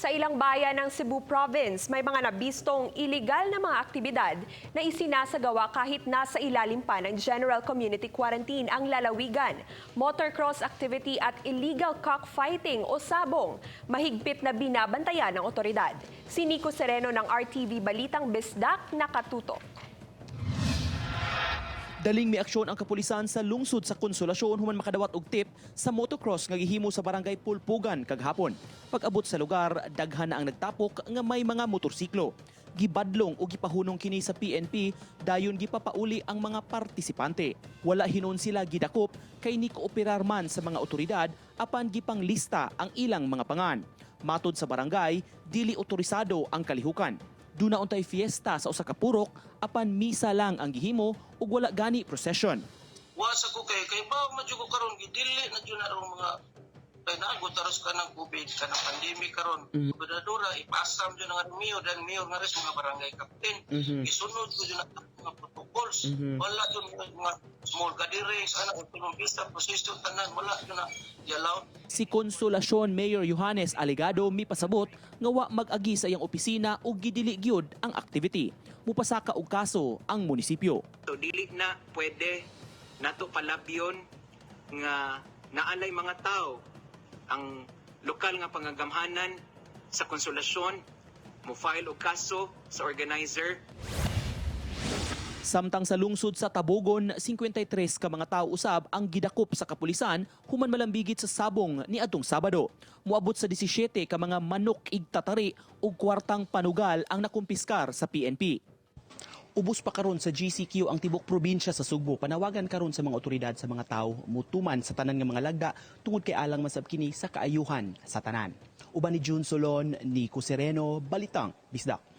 Sa ilang bayan ng Cebu Province, may mga nabistong iligal na mga aktibidad na isinasagawa kahit nasa ilalim pa ng General Community Quarantine ang lalawigan. Motocross activity at illegal cockfighting o sabong, mahigpit na binabantayan ng otoridad. Si Nico Sereno ng RTV Balitang Bisdak, nakatutok. Daling miaksyon ang kapulisan sa lungsod sa Konsolasyon human makadawat og tip sa motocross nga gihimo sa Barangay Pulpugan kaghapon. Pag-abot sa lugar, daghan na ang nagtapok nga may mga motorsiklo. Gibadlong o gipahunong kini sa PNP, dayon gipapauli ang mga partisipante. Wala hinon sila gidakop kay ni kooperar man sa mga otoridad, apan gipanglista ang ilang mga pangan. Matod sa barangay, dili otorisado ang kalihukan. Duna untay fiesta sa usa ka purok, apan misa lang ang gihimo ug wala gani procession. Wa sa ko kay ba man jud ko karon, gidili na jud na ang mga kay naagot aros ka ng COVID, ka ng pandemic karon. Gobernadora ipasam jud ang mayor dan mayor nga rin mga barangay captain. Isunod ko jud ang mga protocols. Wala jud mga small gatherings ana og tulong vista procession, tanan wala jud na i-allow. Si Consolacion Mayor Johannes Alegado mipasabot nga wa mag-agi sa iyang opisina ug gidili gyud ang activity. Mupasaka og kaso ang munisipyo. So dili na pwede nato palabyon nga naalay mga tao ang lokal nga pangagamhanan sa Konsolasyon mo file og kaso sa organizer. Samtang sa lungsod sa Tabogon, 53 ka mga tao usab ang gidakop sa kapulisan human malambigit sa sabong ni adtong Sabado. Moabot sa 17 ka mga manok igtatari ug kwartang panugal ang nakumpiskar sa PNP. Ubos pa karon sa GCQ ang tibok probinsya sa Sugbo. Panawagan karon sa mga otoridad sa mga tao mutuman sa tanan nga mga lagda tungod kay alang masab kini sa kaayuhan sa tanan. Uban ni June Solon, Nico Sereno, Balitang Bisdak.